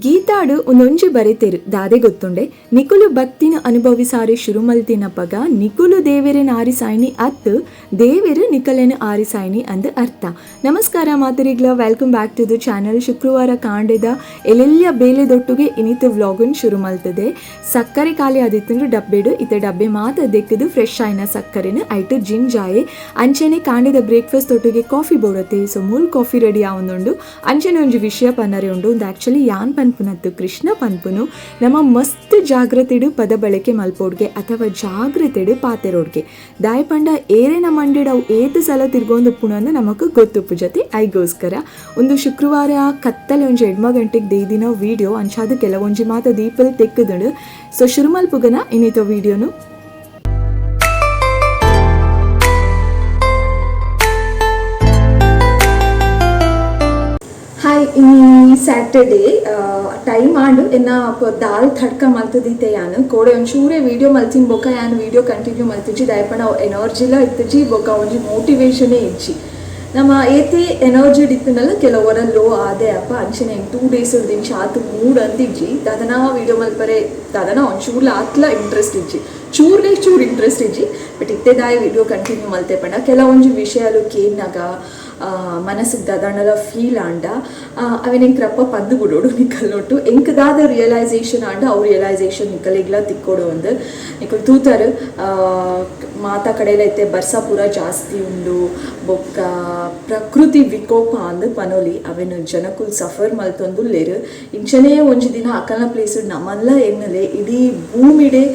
ಗೀತಾಡು ಉಂದೊಂಜಿ ಬರೆತೆರ್ ದಾದೆ ಗೊತ್ತುಂಡೆ? ನಿಕುಲು ಭಕ್ತಿನ್ ಅನುಭವಿಸಾರೆ ಶುರು ಮಲ್ತಿನಪಗ ನಿಕುಲು ದೇವೆರೆನ್ ಆರಿಸಾಯಿನಿ ಅತ್ತ್, ದೇವೆರ್ ನಿಕಲೆನ್ ಆರಿಸಾಯಿನಿ ಅಂದ್ ಅರ್ಥ. ನಮಸ್ಕಾರ ಮಾತೆರೆಗ್ಲ, welcome back to the channel. ಶುಕ್ರವಾರ ಕಾಂಡೆದ ಎಲ್ಲೆಲ್ಯ ಬೇಲೆದೊಟ್ಟುಗೆ ಇನಿತ ವ್ಲಾಗನ್ ಶುರು ಮಲ್ತದೆ. ಸಕ್ಕರೆ ಖಾಲಿ ಆದಿತ್ತುಂಡು ಡಬ್ಬೆಡು. ಇತ್ತೆ ಡಬ್ಬೆ ಮಾತ ದೆಕ್ಕದು ಫ್ರೆಶ್ ಆಯಿನ ಸಕ್ಕರೆನ್ ಐಟ್ ಜಿಂಜಾಯೆ. ಅಂಚೆನೆ ಕಾಂಡೆದ ಬ್ರೇಕ್ಫಾಸ್ಟ್ ಒಟ್ಟಿಗೆ ಕಾಫಿ ಬೋಡತ್ತೆ. ಸೊ ಮೂಲ್ ಕಾಫಿ ರೆಡಿ ಆವೊಂದುಂಡು. ಅಂಚೆನೆ ಒಂಜಿ ವಿಷಯ ಪನ್ನರೆ ಉಂಡು. ಉಂದು ಆಕ್ಚುಲಿ ಯಾನ್ ಪನ್ಪುನತ್ತು, ಕೃಷ್ಣ ಪನ್ಪುನು. ನಮ್ಮ ಮಸ್ತ್ ಜಾಗ್ರತೆಡು ಪದ ಬಳಕೆ ಮಲ್ಪೋಡ್ಗೆ ಅಥವಾ ಜಾಗ್ರತೆಡು ಪಾತೆರೋಡ್ಗೆ. ದಾಯ ಪಂಡ ಏರೆನ ಮಂಡೆಡ್ ಅವು ಏತ್ ಸಲ ತಿರ್ಗೊಂದುಪ್ಪುನು ಅಂದ್ ನಮಕ್ ಗೊತ್ತುಪ್ಪು ಜೊತೆ. ಐಗೋಸ್ಕರ ಒಂದು ಶುಕ್ರವಾರ ಕತ್ತಲೆ ಒಂಜಿ 8 ಗಂಟೆಗೆ ದೇದಿನ ವಿಡಿಯೋ. ಅಂಚಾದ ಕೆಲವೊಂಜಿ ಮಾತ ದೀಪಲ್ ತೆಕ್ಕುದುಂಡು. ಸೊ ಶುರು ಮಲ್ಪುಗನ ಇನ್ನಿತ ವಿಡಿಯೋನು. ಹಾಯ್, ಇನಿ ಸ್ಯಾಟರ್ಡೇ, ಟೈಮ್ ಆಂಡ್. ಎನ್ನ ದಾಲ್ ತಡ್ಕ ಮಲ್ತದಿತ್ತೆ ಯಾನ್. ಕೋಡೆ ಒಂಚೂರೇ ವೀಡಿಯೋ ಮಲ್ತಿನ ಬೊಕ್ಕ ಯಾನ್ ವೀಡಿಯೋ ಕಂಟಿನ್ಯೂ ಮಲ್ತಿಜಿ. ದಾಯೆ ಅವು ಎನರ್ಜಿಲ ಇತ್ತುಜಿ, ಬೊಕ್ಕ ಒಂಜಿ ಮೋಟಿವೇಶನೇ ಇಜ್ಜಿ. ನಮ್ಮ ಏತೆ ಎನರ್ಜಿ ಇತ್ತಿನಲ್ಲ ಕೆಲವರ ಲೋ ಆದೆ ಅಪ್ಪ. ಅಂಚನೆ 2 ಡೇಸ್ ದಿಂಚ ಆತು ಮೂಡ್ ಅಂದಿಜ್ಜಿ. ದಾದನ ವೀಡಿಯೋ ಮಲ್ಪರೆ ದಾದನ ಒಂಚೂರ್ಲ ಆತ್ಲ ಇಂಟ್ರೆಸ್ಟ್ ಇಜ್ಜಿ, ಚೂರ್ಲೆ ಚೂರು ಇಂಟ್ರೆಸ್ಟ್ ಇಜ್ಜಿ. ಬಟ್ ಇತ್ತೆದಾಯ ವೀಡಿಯೋ ಕಂಟಿನ್ಯೂ ಮಲ್ತೆ ಪಂಡ ಕೆಲವೊಂಜಿ ವಿಷಯಲು ಕೇನ್ನಾಗ ಮನಸ್ಸಿಗೆ ದಾದಾಂಡಲ ಫೀಲ್ ಆಂಡ ಅವೆನ್ ಎಂಕ್ ರಪ್ಪ ಪಂದು ಬಿಡೋಡು ನಿಕಲ್ನೊಟ್ಟು. ಎಂಕ್ ದಾದ ರಿಯಲೈಸೇಷನ್ ಆಂಡ ಅವು ರಿಯಲೈಸೇಷನ್ ನಿಕಲೆಗ್ಲ ತಿಕ್ಕೋಡು. ಒಂದು ನಿಕಲ್ ತೂತಾರು, ಮಾತಾ ಕಡೆಲ ಇತ್ತೆ ಬರ್ಸ ಪೂರ ಜಾಸ್ತಿ ಉಂಡು. ಬೊಕ್ಕ ಪ್ರಕೃತಿ ವಿಕೋಪ ಅಂದ್ ಪನೊಲಿ, ಅವೆನ್ ಜನಕುಲ್ ಸಫರ್ ಮಲ್ತೊಂದುಲ್ಲೆರ್. ಇಂಚನೇ ಒಂಜಿ ದಿನ ಅಕಲ್ನ ಪ್ಲೇಸ್ ನಮಲ್ಲ ಎನ್ನಲೆ ಇಡೀ ಭೂಮಿಡೆ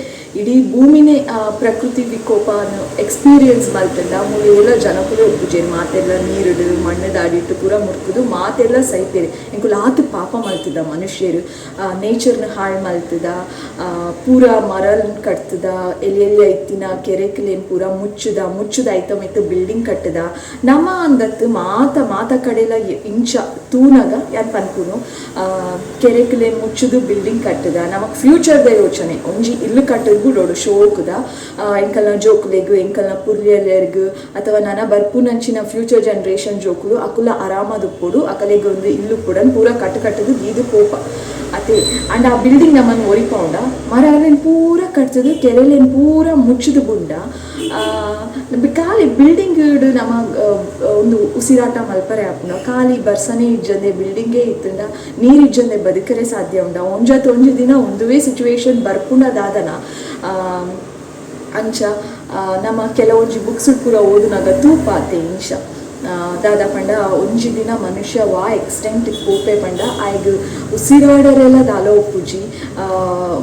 ಇಡೀ ಭೂಮಿನೇ ಪ್ರಕೃತಿ ವಿಕೋಪ ಎಕ್ಸ್ಪೀರಿಯನ್ಸ್ ಮಲ್ತಂಡ ಮೂಲು ಜನಕುಲು ಉಪ್ಪುಜೆರ್. ಮಾತೆಲ್ಲ ನೀರುಡು ಮಣ್ಣು ದಾಡಿಟ್ಟು ಪೂರ ಮುರ್ಕುದು ಮಾತೆಲ್ಲ ಸೈಪೇರು. ಎಂಕುಲು ಆತು ಪಾಪ ಮಲ್ತದ ಮನುಷ್ಯರು, ನೇಚರ್ನ ಹಾಳು ಮಲ್ತದ, ಪೂರ ಮರಲ್ ಕಟ್ತದ, ಎಲ್ಲಿ ಎಲ್ಲಿ ಐತಿನ ಕೆರೆಕ್ಲೇನ್ ಪೂರ ಮುಚ್ಚುದ ಮುಚ್ಚುದ ಐತ ಮಿತ್ತು ಬಿಲ್ಡಿಂಗ್ ಕಟ್ಟದ. ನಮ್ಮ ಅಂದತ್ತು ಮಾತ ಮಾತ ಕಡೆಲ ಇಂಚ ತೂನಗ ಯಾನ್ ಪನ್ಪುನು, ಕೆರೆಕ್ಲೇನ್ ಮುಚ್ಚುದು ಬಿಲ್ಡಿಂಗ್ ಕಟ್ಟದ. ನಮಕ್ ಫ್ಯೂಚರ್ದ ಯೋಚನೆ ಒಂಜಿ ಇಲ್ಲು ಕಟ್ಟದ ಬಿಡೋಡು ಶೋಕುದ. ಎಂಕಲ್ನ ಜೋಕುಲೆಗ್, ಎಂಕಲ್ನ ಪುರ್ಲಿಯರ್ಗ್ ಅಥವಾ ನನ ಬರ್ಪುನಂಚಿನ ಫ್ಯೂಚರ್ ಜನರೇಷನ್ ಜೋಕುಲು ಅಕುಲ ಆರಾಮದುಪ್ಪೊಡು, ಅಕಲೆಗ್ ಒಂದು ಇಲ್ಲು ಪುಡನ್ ಪೂರ ಕಟ್ಟು ಕಟ್ಟದು ದೀದು ಪೋಪ ಅತೆ. ಅಂಡ್ ಆ ಬಿಲ್ಡಿಂಗ್ ನಮ್ಮನ್ನು ಒರಿಪೌಂಡ ಮರಲೇನ್ ಪೂರ ಕಟ್ತದು, ಕೆರೆಲೇನ್ ಪೂರ ಮುಚ್ಚುದು ಬುಂಡ. ಖಾಲಿ ಬಿಲ್ಡಿಂಗ್ ನಮ್ಮ ಒಂದು ಉಸಿರಾಟ ಮಲ್ಪರೆ ಆಪುಂಡ. ಖಾಲಿ ಬರ್ಸನೆ ಇಜ್ಜಂದೆ ಬಿಲ್ಡಿಂಗೇ ಇತ್ತುಂಡ ನೀರು ಇಜ್ಜಂದೆ ಬದುಕರೆ ಸಾಧ್ಯ ಉಂಡ. ಒಂಜಾತ್ ಒಂಜಿ ದಿನ ಒಂದುವೇ ಸಿಚುವೇಶನ್ ಬರ್ಪುಂಡ ದಾದನ. ಅಂಚ ನಮ್ಮ ಕೆಲವೊಂಜಿ ಬುಕ್ಸ್ ಪೂರ ಓದುನಾಗ ತೂಪಾತೆ ಇಂಚ ದಾದ ಪಂಡ ಒಂಜಿ ದಿನ ಮನುಷ್ಯ ವಾ ಎಕ್ಸ್ಟೆಂಟ್ ಪೋಪೆ ಪಂಡ ಆಯ್ಗ್ ಉಸಿರಾಡರೆಲ್ಲ ದಾಲ ಒಪ್ಪುಜಿ.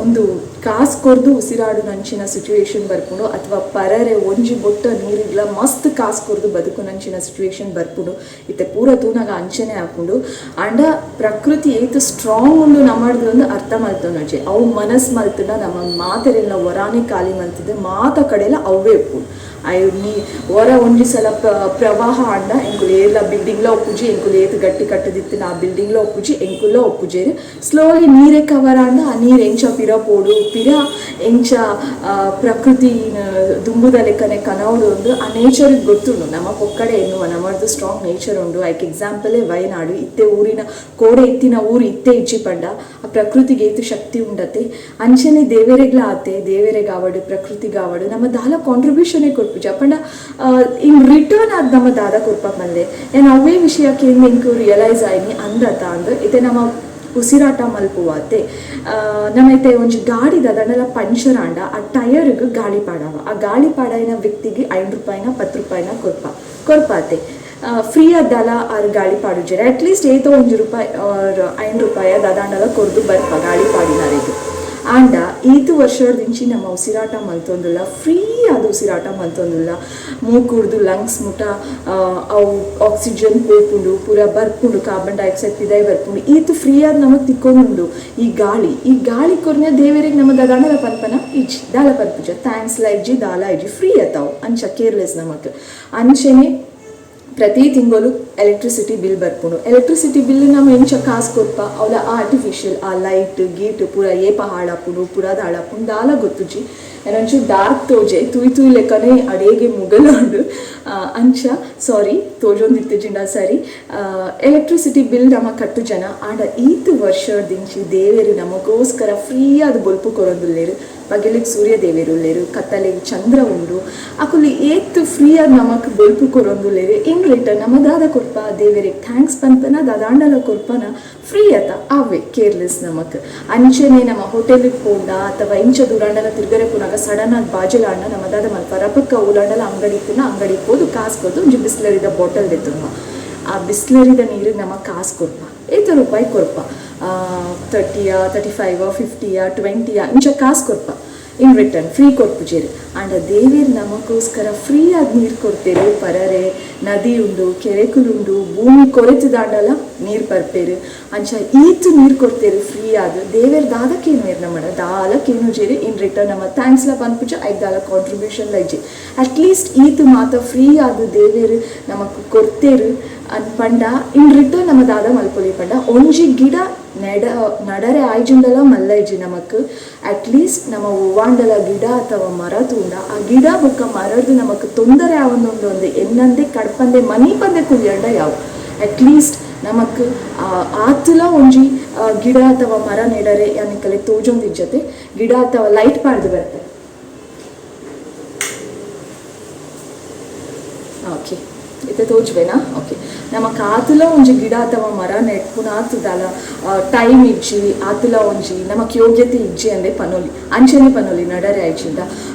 ಒಂದು ಕಾಸು ಕೊರ್ದು ಉಸಿರಾಡು ನಂಚಿನ ಸಿಚುವೇಶನ್ ಬರ್ಪುಂಡು, ಅಥವಾ ಪರರೆ ಒಂಜಿ ಬೊಟ್ಟ ನೀರಿಗ್ಲ ಮಸ್ತ್ ಕಾಸು ಕೊರ್ದು ಬದುಕು ನಂಚಿನ ಸಿಚುವೇಶನ್ ಬರ್ಪುಂಡು. ಇತ್ತೆ ಪೂರ ತೂನಾಗ ಅಂಚನೆ ಆಪುಂಡು. ಅಂಡ ಪ್ರಕೃತಿ ಏತ್ ಸ್ಟ್ರಾಂಗ್ ಉಂಡು ನಮ್ಮಡ್ದು ಒಂದು ಅರ್ಥ ಮಲ್ತೊನೊಜಿ. ಅವು ಮನಸ್ಸು ಮಲ್ತುಂಡ ನಮ್ಮ ಮಾತೆರೆಲ್ಲ ಒರಾನೆ ಖಾಲಿ ಮಲ್ತಿದ್ದು ಮಾತ ಕಡೆಲ ಅವೇ ಉಪ್ಪುಂಡು. ಅಯ್ ನೀ ಒರ ಒಂಜಿ ಸಲ ಪ್ರವಾಹ ಆಂಡ ಎಂಕುಲು ಏರ್ಲ ಬಿಲ್ಡಿಂಗ್ಲ ಒಪ್ಪುಜಿ, ಎಂಕುಲು ಏತ್ ಗಟ್ಟಿ ಕಟ್ಟದಿತ್ತು ಆ ಬಿಲ್ಡಿಂಗ್ಲ ಒಪ್ಪುಜಿ, ಎಂಕುಲ ಒಪ್ಪುಜೇರು. ಸ್ಲೋಲಿ ನೀರೇ ಕವರ್ ಆಂಡ ಆ ನೀರು ಎಂಚ ಪಿರ ಪೋಡು, ಪಿರ ಎಂಚ ಪ್ರಕೃತಿ ದುಂಬುದ ಲೆಕ್ಕನೆ ಕನವಡು ಉಂಡು. ಆ ನೇಚರ್ಗೆ ಗೊತ್ತುಂಡು. ನಮ್ಮ ಪೊಕ್ಕಡೆ ಎನ್ನುವ ನಮ್ಮದು ಸ್ಟ್ರಾಂಗ್ ನೇಚರ್ ಉಂಡು. ಐಕ್ ಎಕ್ಸಾಂಪಲೇ ವಯನಾಡು. ಇತ್ತೆ ಊರಿನ ಕೋಡೆ ಇತ್ತಿನ ಊರು ಇತ್ತೆ ಇಜ್ಜಿ ಪಂಡ ಆ ಪ್ರಕೃತಿಗೆ ಏತು ಶಕ್ತಿ ಉಂಡತೆ. ಅಂಚನೆ ದೇವರೆಗ್ಲ ಆತೆ, ದೇವರೆಗಾವಡು ಪ್ರಕೃತಿಗಾವಡು ನಮ್ಮ ದಾಲ ಕಾಂಟ್ರಿಬ್ಯೂಷನ್ ಕೊರ್ಪುಜಿ. ಪಂಡ ಇನ್ ರಿಟರ್ನ್ ಆದ್ ನಮ್ಮ ದಾದ ಕೊರ್ಪ ಮಲ್ಲೆ ಏನ್ ಅವೇ ವಿಷಯಕ್ಕೆ ಎಂಕು ರಿಯಲೈಸ್ ಆಯ್ನಿ ಅಂದತ ಅಂದ್. ಇತ್ತೆ ನಮ್ಮ ಉಸಿರಾಟ ಮಲ್ಪುವಾತೆ, ನಮೈತೆ ಒಂಜಿ ಗಾಡಿ ದಾದಂಡಲ ಪಂಚರ್ ಆಂಡ ಆ ಟೈರ್ಗ್ ಗಾಳಿ ಪಾಡವ. ಆ ಗಾಳಿ ಪಾಡಾಯಿನ ವ್ಯಕ್ತಿಗೆ 5 ರೂಪಾಯಿನ 10 ರೂಪಾಯಿನ ಕೊರ್ಪಾತೆ. ಫ್ರೀ ಆದ್ದಾಲ ಆರು ಗಾಳಿ ಪಾಡುಜೆರ್. ಅಟ್ಲೀಸ್ಟ್ ಏತೋ 1 ರೂಪಾಯಿ 5 ರೂಪಾಯಿ ದಾದಾಂಡಲ ಕೊರ್ದು ಬರ್ಪ ಗಾಳಿ ಪಾಡಿನರೆಗ್. ಆಂಡ ಈತು ವರ್ಷದಿಂಚಿ ನಮ್ಮ ಉಸಿರಾಟ ಮಲ್ತೊಂದುಲ್ಲ, ಫ್ರೀ ಆದ್ ಉಸಿರಾಟ ಮಲ್ತೊಂದುಲ್ಲ. ಮೂಕುಡ್ದು ಲಂಗ್ಸ್ ಮುಟ ಅವು ಆಕ್ಸಿಜನ್ ಪೋಪುಂಡು, ಪೂರ ಬರ್ಪುಂಡು, ಕಾರ್ಬನ್ ಡೈಆಕ್ಸೈಡ್ ಪಿದಾಯಿ ಬರ್ಪುಂಡು. ಈತು ಫ್ರೀ ಆದ್ ನಮಕ್ ತಿಕ್ಕೊಂದುಂಡು ಈ ಗಾಳಿ. ಈ ಗಾಳಿ ಕೊರ್ನೆ ದೇವರಿಗೆ ನಮ್ಮ ದಾದಾಂಡಲ ಪನ್ಪನ ಇಜ್ಜಿ, ದಾಲ ಪನ್ಪುಜ, thanks ಲ ಇಜ್ಜಿ, ದಾಲ ಇಜ್ಜಿ, ಫ್ರೀ ಅತಾವು. ಅಂಚ ಕೇರ್ಲೆಸ್ ನಮಕ್. ಅಂಚೆನೆ ಪ್ರತಿ ತಿಂಗಳು Electricity bill ಬರ್ಪುಂಡು. ಎಲೆಕ್ಟ್ರಿಸಿಟಿ ಬಿಲ್ ನಮ ಎಂಚ ಕಾಸ್ ಕೊರ್ಪ? ಅವಲ ಆರ್ಟಿಫಿಷಿಯಲ್. ಆ ಲೈಟ್ ಗೀಟ್ ಪೂರ ಏಪ ಹಾಳಾಪುಂಡು, ಪೂರ ಹಾಳಾಪುಂಡು, ದಾಲ ಗೊತ್ತುಜಿ. ಒಂಚೂರು ಡಾರ್ಕ್ ತೋಜೆ, ತೂಯ್ ತೂಯ್ ಲೆಕ್ಕನೆ ಅಡೇಗೆ ಮುಗಲುಂಡು. ಅಂಚ ಸಾರಿ, ತೋಜೊಂದಿತ್ತಿಜಿಂಡ ಸರಿ. ಎಲೆಕ್ಟ್ರಿಸಿಟಿ ಬಿಲ್ ನಮ ಕಟ್ಟು ಜನ. ಆಂಡ ಈತ್ ವರ್ಷದಿಂಚಿ ದೇವೆರು ನಮಗೋಸ್ಕರ ಫ್ರೀ ಆದ್ ಬೊಲ್ಪು ಕೊರೊಂದುಲ್ಲೆರ್. ಪಗೆಲಿಗ್ ಸೂರ್ಯ ದೇವೆರ್ ಉಲ್ಲೆರ್, ಕತ್ತಲೆಗ್ ಚಂದ್ರ ಉಂಡು. ಅಕುಲು ಏತ್ ಫ್ರೀ ಆದ್ ನಮಕ್ ಬೊಲ್ಪು ಕೊರೊಂದುಲ್ಲೆರ್. ಇನ್ ರಿಟರ್ನ್ ನಮ ದಾದ ಕೊರ್ಪ? ದೇವೆರೆಗ್ thanks ಪನ್ಪನ? ದಾದಾಂಡಲ ಕೊರ್ಪನ? ಫ್ರೀ ಅತ, ಅವೇ ಕೇರ್ಲೆಸ್ ನಮಕ್. ಅಂಚೆನೆ ನಮ್ಮ ಹೋಟೆಲ್ಗೆ ಪೋಂಡ ಅಥವಾ ಇಂಚ ದೂರಾಂಡಲ ತಿರ್ಗರೆ ಪೋನಾಗ ಸಡನ್ ಆಗಿ ಬಾಜೆಲಾಂಡ ನಮ್ಮ ದಾದ ಮಲ್ಪ? ರಪಕ್ಕ ಓಲಾಂಡಲ ಅಂಗಡಿ ಇತ್ತಿನ ಅಂಗಡಿ ಪೋದು, ಕಾಸು ಕೊರ್ದು ಒಂಜಿ ಬಿಸ್ಲರಿದ ಬಾಟಲ್ ದೆತ್ತೊನುವ. ಆ ಬಿಸ್ಲರಿದ ನೀರಿಗೆ ನಮ ಕಾಸು ಕೊರ್ಪ. ಏತ ರೂಪಾಯಿ ಕೊರ್ಪ? 30ಯಾ, 35, 50ಯಾ, 20ಯಾ, ಇಂಚ ಕಾಸು ಕೊರ್ಪ. In return free ಕೊರ್ಪುಜೆರ್. ಆಂಡ ದೇವೆರ್ ನಮಗೋಸ್ಕರ ಫ್ರೀ ಆಗಿ ನೀರು ಕೊಡ್ತೇರು. ಪರರೆ ನದಿ ಉಂಡು, ಕೆರೆಕುಲುಂಡು, ಭೂಮಿ ಕೊರೆತದಾಂಡಲ ನೀರು ಪರ್ಪೇರು. ಅಂಚ ಈತ್ ನೀರು ಕೊಡ್ತೇರು ಫ್ರೀ ಆದ್. ದೇವೆರ್ ದಾದ ಕೇನುವೆರ್ ನಮಡ? ದಾಲ ಕೇನುಜೆರ್. ಇನ್ ರಿಟರ್ನ್ ನಮ್ಮ ಥ್ಯಾಂಕ್ಸ್ಲ ಪನ್ಪುಜ, ಐಕ್ ದಾಲ ಕಾಂಟ್ರಿಬ್ಯೂಷನ್ ಇಜ್ಜಿ. ಅಟ್ಲೀಸ್ಟ್ ಈತ್ ಮಾತ ಫ್ರೀ ಆದ್ ದೇವೆರ್ ನಮಕ್ ಕೊರ್ತೇರು ಅನ್ ಪಂಡ, ಇನ್ ರಿಟರ್ನ್ ನಮ್ಮ ದಾದ ಮಲ್ಪೊಲಿ ಪಂಡ, ಒಂಜಿ ಗಿಡ ನಡರೆ ಆಯ್ಜಿಂಡಲ ಮಲ್ಲ ಇಜ್ಜಿ ನಮಕ್. ಅಟ್ಲೀಸ್ಟ್ ನಮ್ಮ ಒವ್ವಾಂಡಲ ಗಿಡ ಅಥವಾ ಮರ ತೂಂಡ, ಆ ಗಿಡ ಬೊಕ್ಕ ಮರಡ್ದು ನಮಕ್ ತೊಂದರೆ ಆವೊಂದುಂಡು ಅಂದ್ ಎನ್ನಂದೆ, ಕಡ್ಪಂದೆ, ಮನೀಪಂದೆ ಕುಲ್ಯಂಡ ಯಾವು. ಅಟ್ಲೀಸ್ಟ್ ನಮಕ್ ಆತುಲ ಒಂಜಿ ಗಿಡ ಅಥವಾ ಮರ ನೆಡರೆ ಯಾನಿಕಲೆ ತೋಜೊಂದಿಜ್ಜತೆ. ಗಿಡ ಅಥವಾ ಲೈಟ್ ಪಾಡ್ದು ಬರ್ತೆ. ಓಕೆ, ಇತ್ತೆ ತೋಜುವೆನಾ? ಓಕೆ. ನಮಕ್ ಆತುಲ ಒಂಜಿ ಗಿಡ ಅಥವಾ ಮರ ನೆಟ್ಪುನ ಆತುದಾಲ ಟೈಮ್ ಇಜ್ಜಿ, ಆತುಲ ಒಂಜಿ ನಮಕ್ ಯೋಗ್ಯತೆ ಇಜ್ಜಿ ಅಂದೆ ಪನೊಲಿ. ಅಂಚನೆ ಪನೊಲಿ, ನಡರೆ ಆಯ್ಚಿಂದ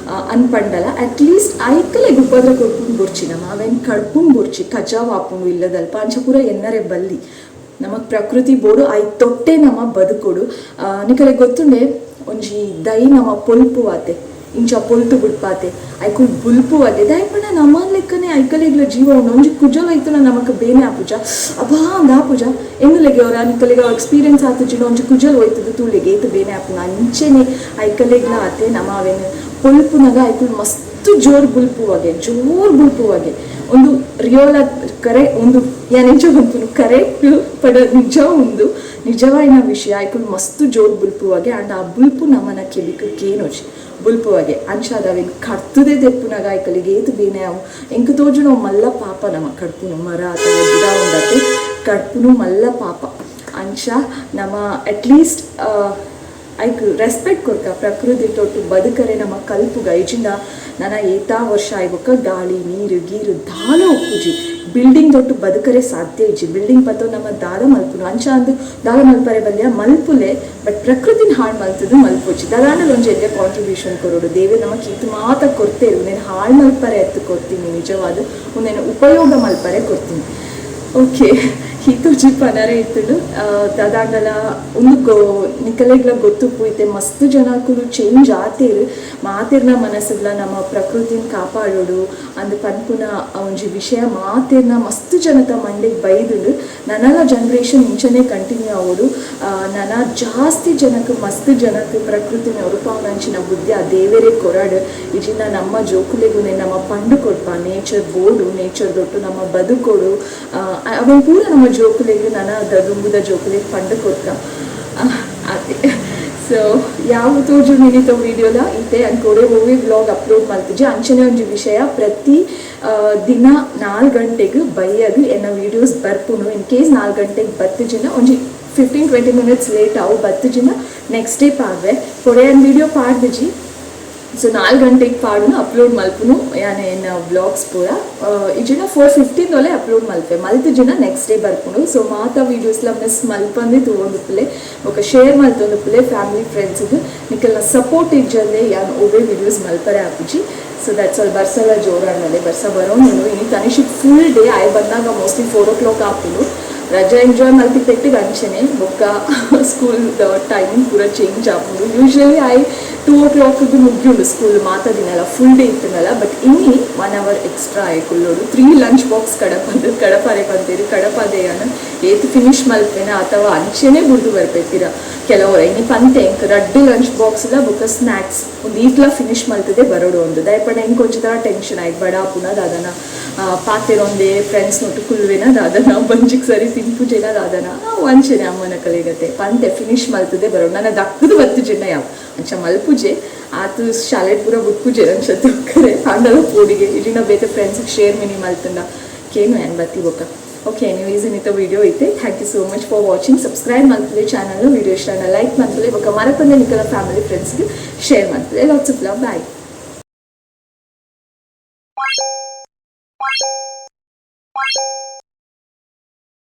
ಅನ್ಪಂಡಲ ಅಟ್ಲೀಸ್ಟ್ ಐಕಲೆಗ್ ಉಪದ್ರ ಕೊರ್ಪುಂಡು ಬೊರ್ಚಿ ನಮ. ಅವೆನ್ ಕಡ್ಪುಂಡು ಬೊರ್ಚಿ. ಕಜಾವ್ ಆಪುಂಡು ಇಲ್ಲದಲ್ಪ. ಅಂಚ ಪೂರ ಎನ್ನರೆ ಬಲ್ಲಿ. ನಮಕ್ ಪ್ರಕೃತಿ ಬೋಡು, I ತೊಟ್ಟೆ ನಮ ಬದುಕೊಡು. ನಿಕಲೆ ಗೊತ್ತುಂಡೆ, ಒಂಜಿ ದೈ ನಮ ಪೊಲ್ಪುವಾತೆ, ಇಂಚ ಪೊಲ್ತು ಬುಡ್ಪಾತೆ, ಐಕುಲ್ ಬುಲ್ಪುವಾಗೆ. ದಾಯೆ ನಮ್ಮ ಲೆಕ್ಕನೆ ಐಕಲೆಗ್ಲ ಜೀವ ಉಂಡು. ಒಂಜಿ ಕುಜಲ್ ಐತುನ ನಮಕ್ ಬೇನೆ ಆಪುಜ? ಅಬ್ಬಾ ಅಂದ್ ಆಪುಜ? ಎಂಗುಲೆಗೆ ಅವರ ನಿಕಲೆಗೆ ಎಕ್ಸ್ಪೀರಿಯನ್ಸ್ ಆತುಜಿಡ, ಒಂಜಿ ಕುಜಲ್ ಹೋಯ್ತದ ತೂಲೆಗೆ, ಏತ್ ಬೇನೆ ಆಪುನ. ಅಂಚೆನೆ ಐಕಲೆಗ್ಲ ಆತೆ. ನಮ ಅವೆನ್ ಪೊಲ್ಪುನಗ ಐಕುಲ್ ಮಸ್ತ್ ಜೋರ್ ಬುಲ್ಪುವಾಗೆ, ಜೋರ್ ಬುಲ್ಪುವಾಗೆ. ಒಂದು ರಿಯಲ್ ಕರೆ, ಒಂದು ಯಾನೆಂಚ ಪನ್ಪುನು, ಕರೆಕ್ಟ್ ಪಡ ನಿಜ, ಉಂದು ನಿಜವಾಯಿನ ವಿಷಯ. ಐಕುಲ್ ಮಸ್ತ್ ಜೋರ್ ಬುಲ್ಪುವಾಗೆ. ಅಂಡ್ ಆ ಬುಲ್ಪು ನಮನ ಕೆಬಿಕ್ ಕೇನೊಜಿ ಬುಲ್ಪುವಾಗೆ. ಅಂಚಾದ್ ಅವೆನ್ ಕಡ್ತುದೇ ದೆಪ್ಪುನಗ ಐಕಲಿಗೆ ಏತ್ ಬೇನೆ ಅವು. ಎಂಕ್ ತೋಜುನ ಅವು ಮಲ್ಲ ಪಾಪ. ನಮ ಕಡ್ಪುನು, ಮರ ಅಥವಾ ಗಿಡ ಉಂಡತೆ, ಕಡ್ಪುನು ಮಲ್ಲ ಪಾಪ. ಅಂಚ ನಮ ಅಟ್ಲೀಸ್ಟ್ ಐಕ್ ರೆಸ್ಪೆಕ್ಟ್ ಕೊರ್ಕ ಪ್ರಕೃತಿ ತೊಟ್ಟು ಬದುಕರೆ ನಮ್ಮ ಕಲ್ಪುಗ. ಇಜಿಂಡ ನನ ಏತಾ ವರ್ಷ ಆಯ್ಬೊಕ್ಕ ಗಾಳಿ, ನೀರು, ಗೀರು ದಾಲ ಉಪ್ಪುಜಿ. ಬಿಲ್ಡಿಂಗ್ ತೊಟ್ಟು ಬದುಕರೆ ಸಾಧ್ಯ ಇಜ್ಜಿ. ಬಿಲ್ಡಿಂಗ್ ಪತ್ತೋ ನಮ್ಮ ದಾದ ಮಲ್ಪುನು? ಅಂಚ ಅಂದು ದಾದ ಮಲ್ಪರೆ ಬಲ್ಯ? ಮಲ್ಪುಲೆ, ಬಟ್ ಪ್ರಕೃತಿನ ಹಾಳು ಮಲ್ತದು ಮಲ್ಪೊಚ್ಚಿ. ದಾದಾಂಡಲ ಒಂಜಿ ಎಲ್ಯ ಕಾಂಟ್ರಿಬ್ಯೂಷನ್ ಕೊರೊಡು. ದೇವೆ ನಮಕ್ ಈತ್ ಮಾತ ಕೊರ್ತೇರು, ಉಂದೆನ್ ಹಾಳು ಮಲ್ಪರೆ ಅತ್ತು ಕೊರ್ತೀನಿ. ನಿಜವಾದ ಉಂದೆನ್ ಉಪಯೋಗ ಮಲ್ಪರೆ ಕೊರ್ತೀನಿ. ಓಕೆ, ಈತೊಂಜಿ ಪನರೆ ಇತ್ತುಂಡು. ದಾದಾಂಡಲ ಉಂದು ನಿಕಲೆಗ್ಲ ಗೊತ್ತುಪ್ಪು, ಇತ್ತೆ ಮಸ್ತ್ ಜನಕುಲು ಚೇಂಜ್ ಆತೇರು. ಮಾತೆರ್ನ ಮನಸ್ಸುಗ್ಲ ನಮ್ಮ ಪ್ರಕೃತಿನ ಕಾಪಾಡೋಡು ಅಂದ್ ಪನ್ಪುನ ಒಂಜಿ ವಿಷಯ ಮಾತೆರ್ನ ಮಸ್ತ್ ಜನತ ಮಂಡೆಗ್ ಬೈದುಂಡು. ನನಲ ಜನರೇಷನ್ ಇಂಚನೆ ಕಂಟಿನ್ಯೂ ಆವೊಡು. ನನ ಜಾಸ್ತಿ ಜನಕ್, ಮಸ್ತ್ ಜನಕ್ ಪ್ರಕೃತಿನ ಒರುಪಾವುನಂಚಿನ ಬುದ್ಧಿ ಆ ದೇವೆರೇ ಕೊರಡ್. ಇಜಿಂಡ ನಮ್ಮ ಜೋಕುಲೆಗುನೆ ನಮ್ಮ ಪಂಡು ಕೊರ್ಪ, ನೇಚರ್ ಬೋಡು, ನೇಚರ್ ದೊಟ್ಟು ನಮ್ಮ ಬದುಕೊಡು. ಅವೆನ್ ಪೂರ ನಮ್ಮ ಜೋಕುಲೆಗ್, ನನ ದುಂಬುದ ಜೋಕುಲೆಗ್ ಪಂಡು ಕೊರ್ಕ ಆತೆ. ಸೊ ಯಾವ ತೋಜು ಮಿನಿತ ವಿಡಿಯೋಲ ಇತ್ತೆ ಅಂಕೋಡೆ ಒವ್ವೆ ವ್ಲಾಗ್ ಅಪ್ಲೋಡ್ ಮಲ್ತಿಜಿ. ಅಂಚನೆ ಒಂಜಿ ವಿಷಯ, ಪ್ರತಿ ದಿನ 4 ಗಂಟೆಗೆ ಬೈಯಗ್ ಎನ್ನ ವೀಡಿಯೋಸ್ ಬರ್ಪುನು. ಇನ್ ಕೇಸ್ 4 ಗಂಟೆಗೆ ಬತ್ತಿಜಿನ, ಒಂಜಿ 15-20 ಮಿನಿಟ್ಸ್ ಲೇಟ್ ಅವು. ಬತ್ತಿಜಿನ ನೆಕ್ಸ್ಟ್ ಡೇ ಪಾಡ್ವೆ. ಕೊಡೆ ವಿಡಿಯೋ ಪಾಡ್ದಿಜಿ. ಸೊ 4 ಗಂಟೆಗೆ ಪಾಡುನು, ಅಪ್ಲೋಡ್ ಮಲ್ಪುನು ಯಾನೆ ಎನ್ನ ವ್ಲಾಗ್ಸ್ ಪೂರ. ಇಜಿನ 4:15 ಒಲೆ ಅಪ್ಲೋಡ್ ಮಲ್ಪೆ. ಮಲ್ತಿಜಿನ ನೆಕ್ಸ್ಟ್ ಡೇ ಬರ್ಪುಂಡು. ಸೊ ಮಾತ ವೀಡಿಯೋಸ್ಲ ಮಿಸ್ ಮಲ್ಪಂದೆ ತೂವೊಂದುಪ್ಪುಲೆ. ಬೊಕ ಶೇರ್ ಮಲ್ತೊಂದುಪ್ಪುಲೆ ಫ್ಯಾಮಿಲಿ ಫ್ರೆಂಡ್ಸ್ಗೆ. ನಿಕಲ್ನ ಸಪೋರ್ಟ್ ಇಜ್ಜಂದೆ ಯಾನ್ ಒವ್ವೆ ವೀಡಿಯೋಸ್ ಮಲ್ಪರೆ ಆಪುಜಿ. So that's all. ಬರ್ಸಲ ಜೋರಾಡ್ನಲೆ, ಬರ್ಸ ಬರೋನು. ಇನಿ ತನಿಷಿಕ್ ಫುಲ್ ಡೇ ಆಯ್ ಬಂದಾಗ ಮೋಸ್ಟ್ಲಿ 4 ಓ ಕ್ಲಾಕ್ ಆಪುಂಡು. ರಜಾ ಎಂಜಾಯ್ ಮಲ್ತಿ ಪೆಟ್ಟಿಗೆ ಅಂಚನೆ ಬೊಕ್ಕ ಸ್ಕೂಲ್ ಟೈಮಿಂಗ್ ಪೂರ ಚೇಂಜ್ ಆಪುಂಡು. ಯೂಶಲಿ I 2 ಓ ಕ್ಲಾಕ್ಗೆ ಮುಗಿಯುಂಡು ಸ್ಕೂಲ್ ಮಾತ ದಿನಲ, ಫುಲ್ ಡೇ ಇತ್ತನಲ್ಲ. ಬಟ್ ಇನ್ನಿ 1 ಅವರ್ ಎಕ್ಸ್ಟ್ರಾ ಆಯ್ ಕುಲ್ಲೋಡು. Three lunch box ಕಡಪದು ಕಡಪಾರೆ ಪಂತೇರು. ಕಡಪದೆಯನ್ನ ಏತ್ ಫಿನಿಶ್ ಮಲ್ಪೆನ ಅಥವಾ ಅಂಚೆನೆ ಬುಡ್ದು ಬರ್ಬೇಕಿರ. ಕೆಲವರು ಇನಿ ಪಂತೆ ಎಂಕ್ ರಡ್ಡ್ ಲಂಚ್ ಬಾಕ್ಸ್ಲ ಬೊಕ್ಕ ಸ್ನ್ಯಾಕ್ಸ್ ಒಂದು ಈತ್ಲ ಫಿನಿಶ್ ಮಲ್ತದೆ ಬರೋಡು ಒಂದು. ದಾಯೆ ಎಂಕ್ ಒಂಜಿ ತರ ಟೆನ್ಷನ್ ಆಯ್ತು, ಬಡ ಆಪುನ ದಾದನ, ಪಾತೆರೊಂದೆ ಫ್ರೆಂಡ್ಸ್ ನೊಟ್ಟು ಕುಲ್ವೆನ ದಾದನ, ಬಂಜಿಗ್ ಸರಿ ತಿನ್ಪುಜೆನ ದಾದನ. ಅಂಚೆನೆ ಅಮ್ಮನ ಕಲೆಗತೆ ಪಂತೆ ಫಿನಿಶ್ ಮಲ್ತದೆ ಬರೋಡು. ನನ್ನ ದಕ್ಕದು ಬತ್ತುಜೆನ ಯಾವ ಅಂಚ ಮಲ್ಪುಜೆ ಆತು, ಶಾಲೆಡ್ ಪೂರ ಬುಟ್ಪುಜೆ ಅಂಚ ತೂಕರೆ. ಆಂಡಲ ಪೋಡಿಗೆ ಇಜಿನ ಬೇತೆ ಫ್ರೆಂಡ್ಸ್ ಶೇರ್ ಮಿನಿ ಮಲ್ತಂಡ ಕೇನು ಏನ್ ಬತ್ತಿ ಬೊಕ್ಕ. ಓಕೆ, ಎನಿವೇಸ್, ಇನ್ನಿತ ವಿಡಿಯೋ ಐತೆ. Thank you so much for watching. Subscribe ಮಲ್ಪುಲೆ channel, video ಇಷ್ಟ ಲೈಕ್ ಮಲ್ಪುಲೆ, ಬೊಕ್ಕ ಮರಪಂದೆ ನಿಕಲ ಫ್ಯಾಮಿಲಿ ಫ್ರೆಂಡ್ಸ್ಗೆ ಶೇರ್ ಮಲ್ಪುಲೆ. Lots of love, bye.